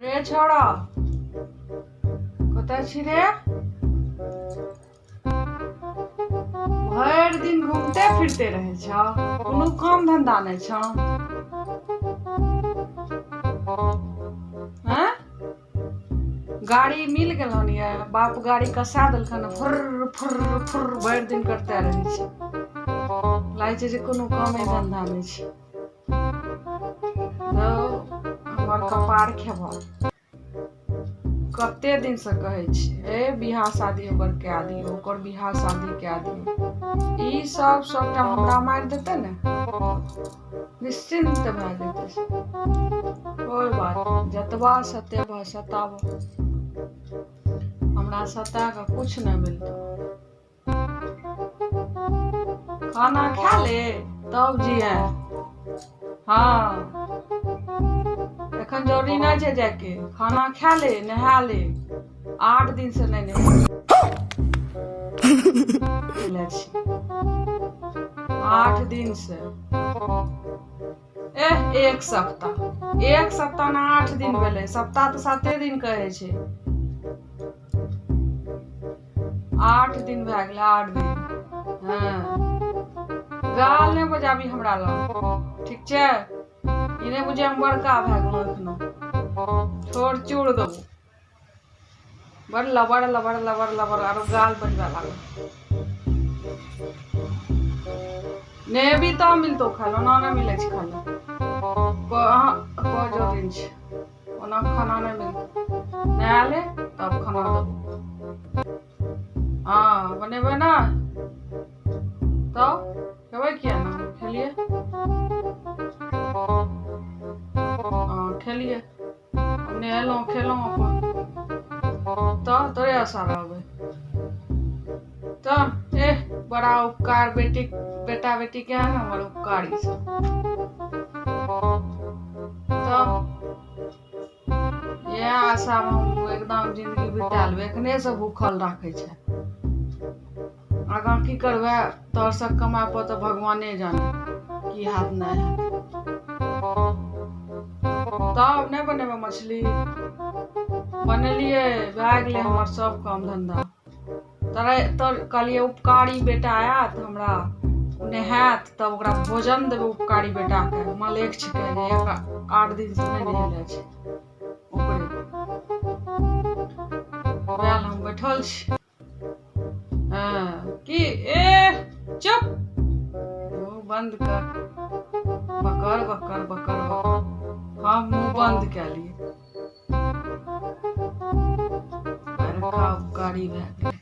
रे छोड़ा कतऽ छी रे? भरि दिन घूमते फिरते रहै छ, कोनो काम धंधा नहि छ। हैं, गाड़ी मिल गेल हन, ये बाप गाड़ी कसा देलखन, फुर फुर फुर भरि दिन करते रहै छै। लागै छै जे कोनो कामे धंधा नहि छै। हमर कपार खेबह, कते दिनसँ कहै छी, ए बियाह शादी ओकर कए दियौ, ओकर बियाह शादी कए दियौ। ई सब सबटा हमरा मारि देतै ने, निश्चिन्त भए जेतै। कोइ बात नहि, जतबा सतेबह सताबह, हमरा सता कऽ किछु नहि मिलतौ। खाना खा ले तब जिए। हाँ, एखन जरूरी नहि छै जायके। खाना खा ले, नहा ले। 8 दिन से नहि नहेले छी, 8 दिन से। एह, एक सप्ताह, एक सप्ताह ने, 8 दिन भेलै। सप्ताह तऽ 7 दिन कहै छै। 8 दिन भए गेलै, 8 दिन। हँ, गाल नहि बजाबी हमरा लग, ठीक छै? ई नहि बुझे हम बड़का भए गेलहुँ एखनो। छोड़, चूड़ देबो। बड़ लबड़ लबड़ लबड़ लबड़, आरो गाल बजबे लागल। नेबी तऽ मिलतौ खाय लए, ओना नहि मिलै छै खाय लए। अहाँ जरूरी छै, ओना खाना नहि मिलतौ। नहा ले तब खाना देबो। हँ, बनेबै ने तब खेबै। किया ने खेलियै? हँ, खेलियै, नहेलहुँ, खेलहुँ अपन। तऽ तोरे आशा रहबै तऽ। एह, बड़ा उपकार बेटी, बेटा बेटी के है ने, हमर उपकारी सब। तऽ इएह आशामे हम एकदम जिंदगी बिता लेबै। एखनेसँ भूखल राखै छै, आगाँ की करबै? तोहर सब कमाय पर तऽ भगवाने जाने की हैत नहि हैत। तब नहि बनेबै मछली? बनेलियै, भए गेलै हमर सब काम धंधा। तोरे तोर कहलियै उपकारी बेटा आयत हमरा, ओ नहायत तब ओकरा भोजन देबै। उपकारी बेटाके मलेख छिकै जे एक 8 दिनसँ नहि नहेले छै, ओकरे वएह लए हम बैठल छी। हँ, की? ए चुप, मुँह बंद कर। बकर बकर बकर बकर, हम मुँह बंद कए लिए। बड़का उपकारी भए गेलै।